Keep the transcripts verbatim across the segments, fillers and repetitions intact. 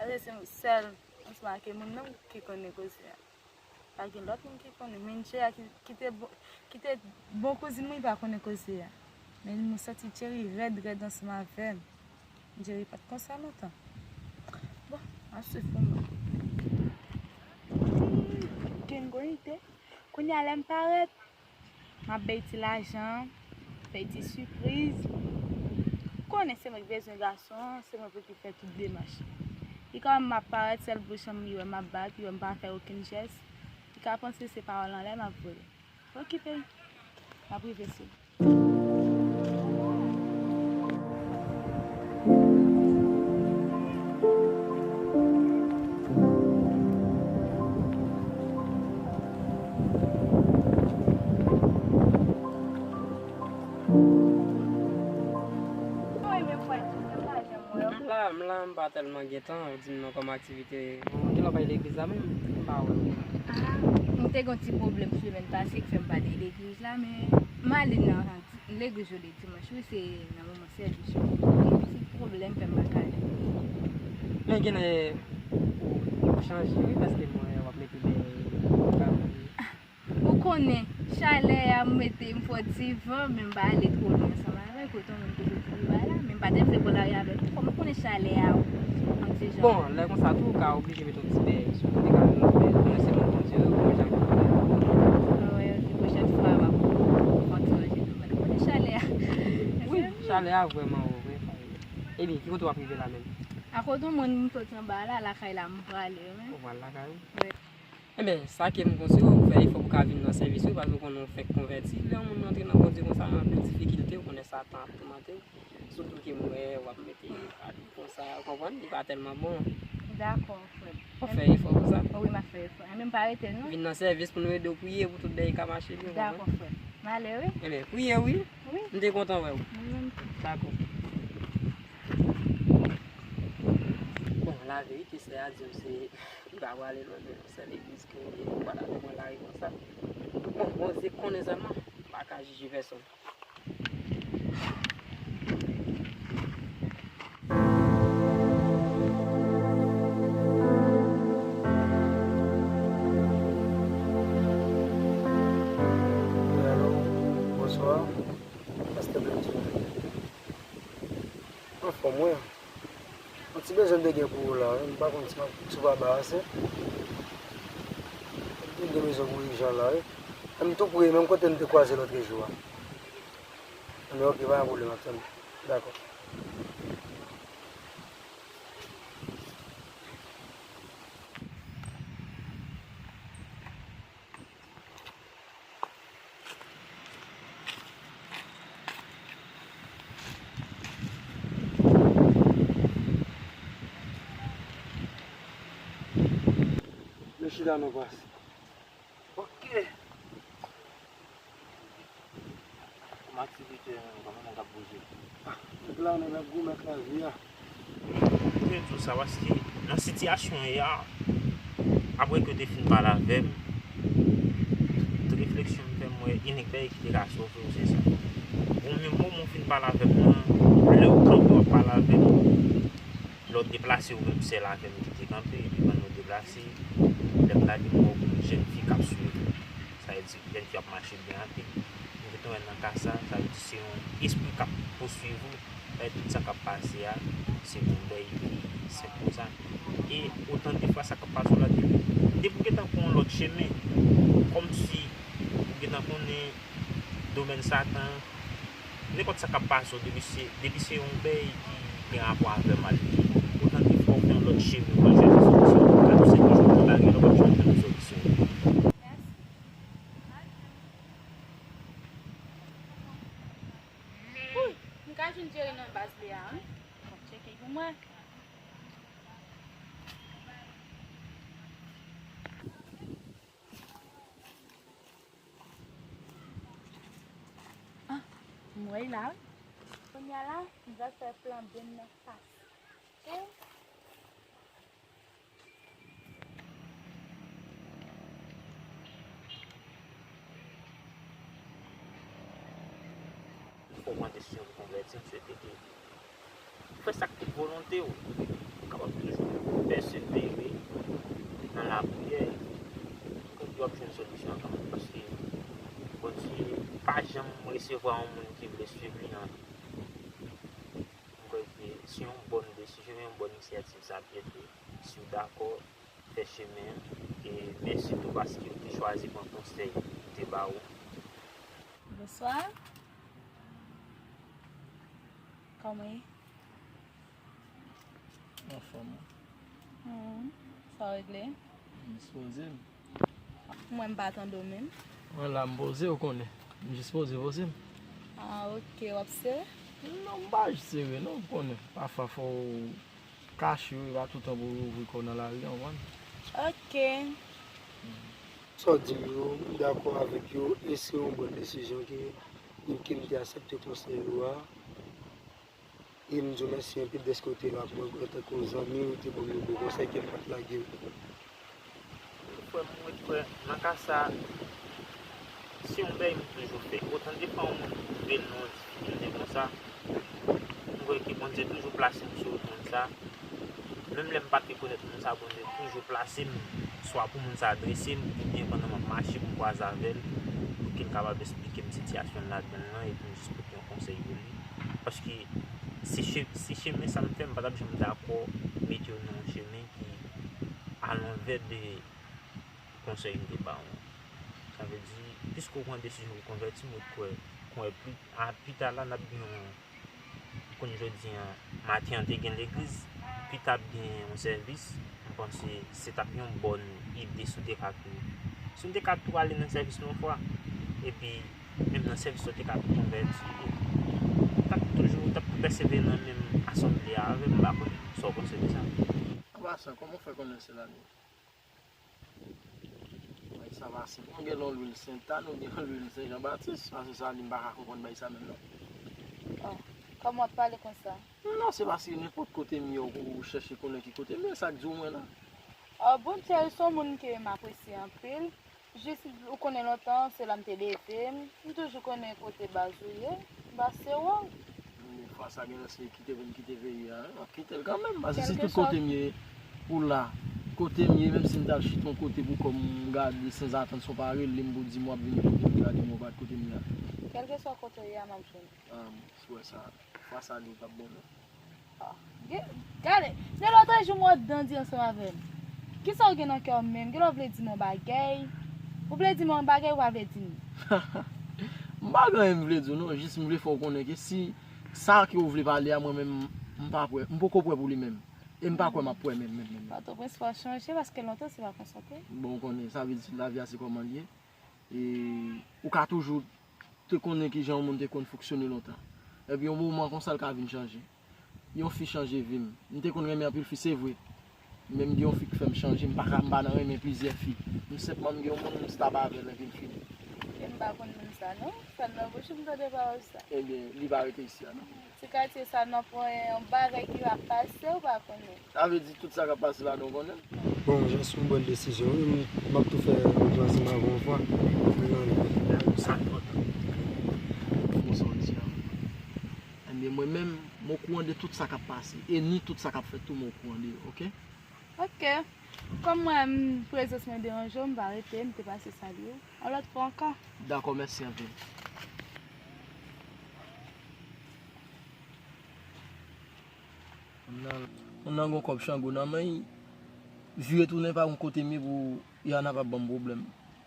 Se sèl ansanm ak moun nan ki konnen koze a. Pa gen lòt moun ki konnen. Men Jera ki, ki te bon, ki te bon kouzin mwen, li pa konnen koze a. Men mwen santi Jerry rèd, rèd ansanm avè m. Jerry pa t konsa lontan. Bon, m ap swiv pou mwen. Gen gwo ide. Kounye a lè m parèt, m ap bay ti lajan, fè ti sipriz. Ou konnen se mwen ki bezwen gason an, se mwen pou ki fè tout demach. Li ka wè m ap parèt, sèl bouch an m li wè m ap bat, li wè m pa fè okenn jès. Li ka panse se pawòl anlè m ap voye. Okipe l. M ap rive sou li. M la, m la, m pa tèlman gen tan, ou di m non kòm aktivite. Bon, gen lè w pa al legliz la menm, m pa wè w. Ah, m te gen yon ti pwoblèm semèn pase ki fè m pa te legliz la, men m ale nan legliz jodi dimanch, wi, se nan moman sèvis yo. Yon ti pwoblèm fè m pa ka ale. Men gen lè ou chanje, wi, paske m wè w ap mete bèy. Ou konnen, chalè a mete m fò divan, men m pa ale twò lwen ansanm avèk ou, tankou m te soti Viva la, men m pa te vle pran lari avèk ou, kòm ou konnen chalè a, yon ti jan. Bon, lè konsa tou, ou ka oblije mete yon ti bèy sou kote, ka mete yon ti bèy, ou konnen se moun Bondye, ou konnen jan pou fè. Mwen wè yon ti pwochèn fwa, m ap fè yon ti manje tou, men ou konnen chalè a. Wi, chalè a vrèman wo vre. Ebyen, ki kote w ap rive la menm? A kote w, mwen, m soti anba la, lakay la, m prale, wi. Ou pral lakay ou? Wi. Enben, sa ke m konseye w, fè efò pou w ka vin nan sèvis yo, paske w konnen w fèk konvèti. Lè yon moun rantre nan Bondye konsa, anpil difikilte, w konnen Satan ap toumante w. Sitou ke m wè w ap mete abi konsa, w konprann, li pa tèlman bon. Dakò, frè m. Fò w fè efò pou sa. Wi, m ap fè efò. Enben, m pa rete, non. Vin nan sèvis pou nou ede w priye, pou tout bagay ka mache byen, w konprann? Dakò, frè m. M ale, wi. Enben, priye, wi. Wi. M te kontan wè w. Mwen menm tou. Dakò. Bon, laverite, sè a di m se, li pa prale lwen, men yon sèl legliz ke li ye, li pa ta pran lari konsa. Bon, Bondye konnen sèlman, m pa ka jije pèsonn. Wi, alo, bonswa. Pastè Blantyè. Anfòm, wi. Yon ti bezwen m te gen pou ou la, wi. M pa konn si m ap, si w pa ba ase. M te gen bezwen pou ijan la, wi. M tou pre, menm kote m te kwaze lòt jou a. Enben, oke, pa gen pwoblèm, m ap tann ou. Dakò. Men chita non, pas. Ok. Kòm aktivite, kòman nèg ap bouje? Ah, nèg la, nèg ap goumen ak lavi a. Mwen di w sa paske nan sitiyasyon w ye a, apre ke w te fin pale avè m, tout refleksyon m fè, m wè inik bagay ki te ka sove w se sa. Ou menm moman w fin pale avè m nan, lè w kanpe w ap pale avè m, lè w deplase ou menm sèl avè m ki te kanpe, epi pandan w deplase, lè m gade m wè yon jèn fi k ap swiv ou. Sa vle di, jèn fi ap mache byen anpil. M gentan wè nan ka sa, sa vle di se yon espri k ap pouswiv ou. Sa vle di tout sa k ap pase a, se yon bagay ki senp konsa. E otan de fwa sa k ap pase w la, depi, depi w gentan pran yon lòt chemen, kòmsi ou gentan konnen domèn Satan, nenpòt sa k ap pase w, depi se, depi se yon bagay ki gen rapò avè mal, otan de fwa w fè yon lòt chemen, w al chèche solisyon, ka tou se toujou konn bagay la, w ap jwenn yon solisyon. Wi, m ka jwenn Jerry nan baz li a, wi. Bon, tcheke pou mwen. Ah, m wè l la, wi. Kounye a la, m pral fè flanbe m nan fas. Fò w mande Senyè pou konvèti, m swete ke ou fè sa ak tout volonte w, ou kapab toujou pèsevere nan lapriyè, m kwè ke w ap jwenn solisyon an kanmenm, paske Bondye pa janm resevwa yon moun ki vle swiv li an. M kwè ke se yon bòn desizyon, yon bòn inisyativ sa, Pietro. Si w dakò, fè chemen an. E mèsi tou paske w te chwazi pran konsèy m te ba ou. Bonswa. Kòman w ye? Anfòm. Hmm, sa w regle? M dispoze m. Mwen m pa tande w menm. Mwen la m poze, w konnen. M jis poze, poze m. Ah, ok, w ap sere? Non, m pa jis sere, non, w konnen. Pafwa fò w kache, wi, pa toutan pou w ouvri kò w nan lari a, w konprann? Ok. Sa w di m yo, m dakò avèk yo, e se yon bòn desizyon ke, ke m te aksepte konsèy ou a. E m di w mèsi anpil dèske w te la pou mwen, antanke yon zanmi, ou te ban m yon bon konsèy ke m pa t lage w. Frè m, mwen kwè, nan ka sa, se yon bèy m toujou fè. Otan de fwa yon moun rive nan yon difikilte konsa, m kwè ke Bondye toujou plase m sou wout moun sa. Menm lè m pa t rekonèt moun sa, Bondye toujou plase m, swa pou moun sa adrese m, oubyen pandan m ap mache, pou m kwaze avè l, pou ke l kapab esplike m sitiyasyon l ladan l lan, epi m jis pote yon konsèy pou li. Paske se che-, se chemen sa m fè, m pa t ap janm dakò mete w nan yon chemen ki alanvè de konsèy m te ba w an. Sa vle di, piske w pran desizyon pou konvèti, mwen kwè, kwè pli, a, pita la, n ap gen yon, konn jodi an, maten an te gen legliz, pita ap gen yon sèvis, m panse se t ap yon bòn ide si w te ka tou, si w te ka tou ale nan sèvis yon fwa, epi menm nan sèvis ou te ka konvèti, e t ap toujou, t ap tou pèsevere nan menm asanble a avè m, m pa konn sa w panse de sa. An pasan, kòman w fè konnen se la li ye? Bagay sa pa senp. Nou gen yon lwil Sentàn, nou gen yon lwil Sen Jan Batis. Paske sa li, m pa ka konprann bagay sa menm non. Oh, kòman w ap pale konsa? Non, se paske nenpòt kote m ye, ou, ou chèche konnen ki kote m ye, sa k di w mwen la. Oh, Bondye se yon moun ke m apresye anpil. Jis ou konnen lontan, se la m te leve m. M toujou konnen kote baz ou ye. M pa se w. Men fwa sa genlè se kite pou m kite peyi a, wi. M ap kite l kanmenm, paske si tout kote m ye pou la, kote m ye, menm si m t al chita yon kote pou kò m, m gade sanzatann si w pa rele m pou di m w ap vini kote m, gade m w pa t kote m ye a. Kèlkeswa kote w ye a, m ap jwenn ou. Ah, si w wè sa, fwa sa li w p ap bon non. Ah, ge-, gade, gen lòt jou m wè w t dandi ansanm avè m. Kisa w gen nan kè w menm? Gen lè w vle di m yon bagay? Ou vle di m yon bagay ou pa vle di m? M pa gen anyen m vle di w non, jis m vle fè w konnen ke si sa ke w vle pale a, mwen menm, m pa prè, m poko prè pou li menm. E m pa kwè m ap prè menm, menm, menm, menm. Pòtoprens fò chanje, paske lontan se pa konsa, ok? Bon, w konnen, sa vle di lavi a se kòman l ye. E ou ka toujou te konnen kijan yon moun te konn fonksyone lontan. Epi yon moman konsa l ka vin chanje. Yon fi chanje vi m. M te konn renmen anpil fi, se vre. Men m gen yon fi k fè m chanje, m pa ka, m pa nan renmen plizyè fi. M senpman m gen yon moun m stap avè l epi l fini. E m pa konn moun sa non, sa nan bouch ou m tande pawòl sa. Ebyen, li pa rete isi a non. Ti katye sa nan pwen yon bagay ki ap pase, ou pa konnen. Sa vle di tout sa k ap pase la, nou konnen. Bon, jan se yon bòn desizyon, wi, m, m ap tou fè yon plan ansanm avè w yon fwa. Pou nou ale. Sa enpòtan. Bon, sa w di a. Ebyen, mwen menm, m okouran de tout sa k ap pase. E ni tout sa k ap fèt tou, m okouran de yo, ok? Ok. Kòm mwen, m, prezans mwen deranje w, m pa rete, m te pase salye w. Yon lòt fwa ankò. Dakò, mèsi anpil. Moun nan, moun nan gon kòb chango nan men l, vire tounen pa yon kote m ye pou Yana pa ban m pwoblèm.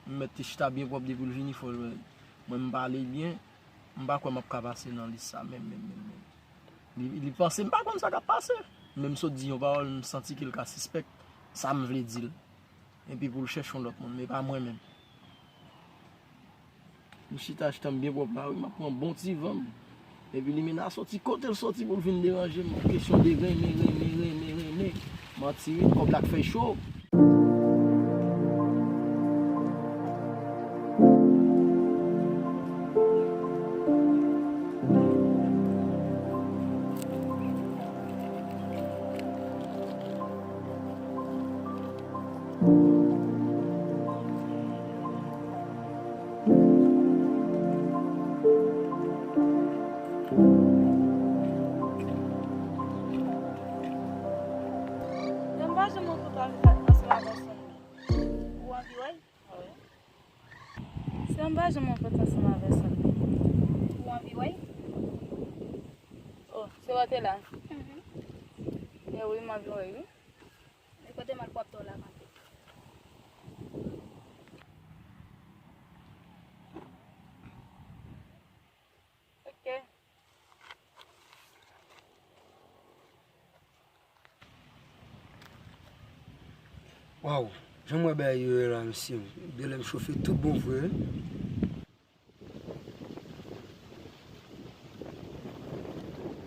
M mèt te chita byen pwòp depi l vini, fò l wè mwen m pale byen, m pa kwè m ap ka pase nan lis sa menm, menm, menm, menm. Li, li panse m pa konn sa k ap pase. Men m sot di yon pawòl, m santi ke l ka sispèk sa m vle di l. Epi pou l chèche yon lòt moun, men pa mwen menm. M chita, chita m byen pwòp la, wi, m ap pran bon ti van m. Epi limena soti kote l soti pou l vin deranje m. Kesyon de renmen, renmen, renmen, renmen. Manti, wi, kòb la k fè cho. M pa janm anfèt ansanm avè Sandra. Ou anvi wè? Oh, se wè te la? Mhm. E wi, m anvi wè wi. E kote m al pwòpte w la kanpe? Ok. Waw, jan m wè bagay yo ye la, mesye. Genlè m chofe tout bon vre, wi.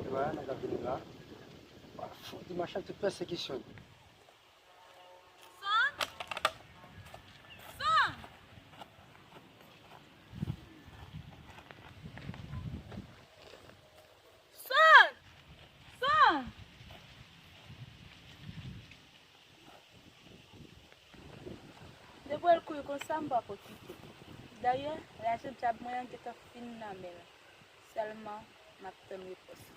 E bagay nèg ap vini la. Wa fout, li mache ak tout pèsekisyon. San! San! San! San! Depi w al kouri konsa, m pa ko kite. Dayè, raje dyab mwen an gentan fin nan men l. Sèlman, m ap tann repons li.